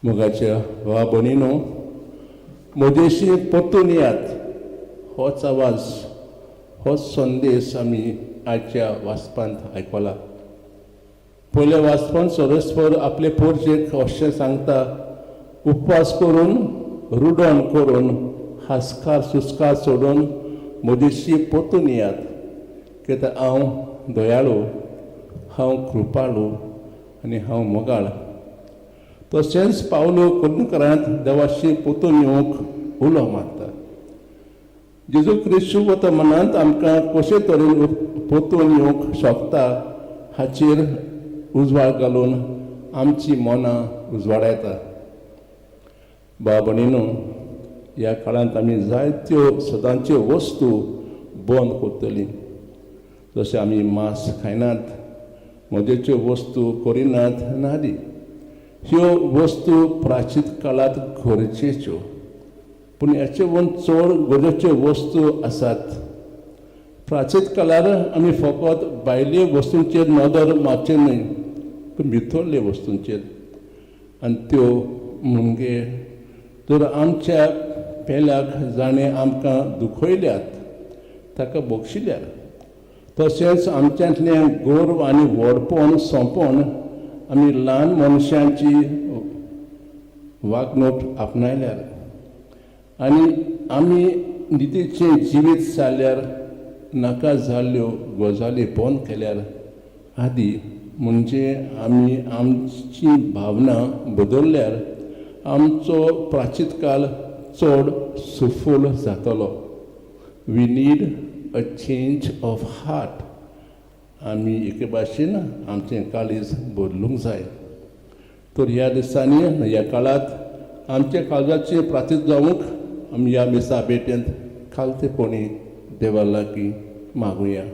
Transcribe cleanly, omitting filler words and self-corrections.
मोगाच्या भावा भयणीनो, म्हजेशी परतून येयात, होच आवाज, होच संदेश आमी आयच्या वाचपांत आयकला. पयल्या वाचपांत सर्वेस्पर आपले पोरजेक अशें सांगता, उपवास करून, रुडण करून, हास्कार सुस्कार सोडून म्हजेशी परतून येयात, कित्याक हांव दयाळू, हांव कृपाळू आनी हांव मोगाळ. तशेंच पावलो कोरिंथकारांक देवाशी परतून येवंक उलो मारता. जेजू क्रिस्तू वर्तमानांत आमकां कशे तरेन परतून येवंक शकता हाचेर उजवाड घालून आमची मनां उजवाडायता. भाव भयणीनो, ह्या काळांत आमी जायत्यो सदांच्यो वस्तू बंद करतलीं, जशें आमी मांस खायनात, मदेच्यो वस्तू करिनात आदी. ह्यो वस्तू प्राचीन काळांत गरजेच्यो, पूण ह्याचे वयर चड गरजेच्यो वस्तू आसात. प्राचीन काळार आमी फकत भायले वस्तूंचेर नदर मारचें न्हय, पूण भितरले वस्तूंचेर. आनी त्यो म्हणजे जर आमच्या पेल्याक जाणें आमकां दुखयल्यात ताका बक्षिल्यार, तशेंच आमच्यांतलें गर्व आनी व्हडपण सोंपोवन आमी ल्हान मनशांची वागणूक आपणायल्यार आनी आमी नितीचें जिवीत जाल्यार, नाका जाल्ल्यो गजाली बंद केल्यार आदी, म्हणजे आमी आमची भावना बदलल्यार आमचो प्राचीत काल चड सुफल जातलो. We need a change of heart. आमी एके भाशेन आमचें काळीज बदलूंक जाय. तर ह्या दिसांनी, ह्या काळांत आमच्या काळजाचें प्राचीत जावंक आमी ह्या मिसा भेटेंत खालतेपणी देवा लागीं मागुया.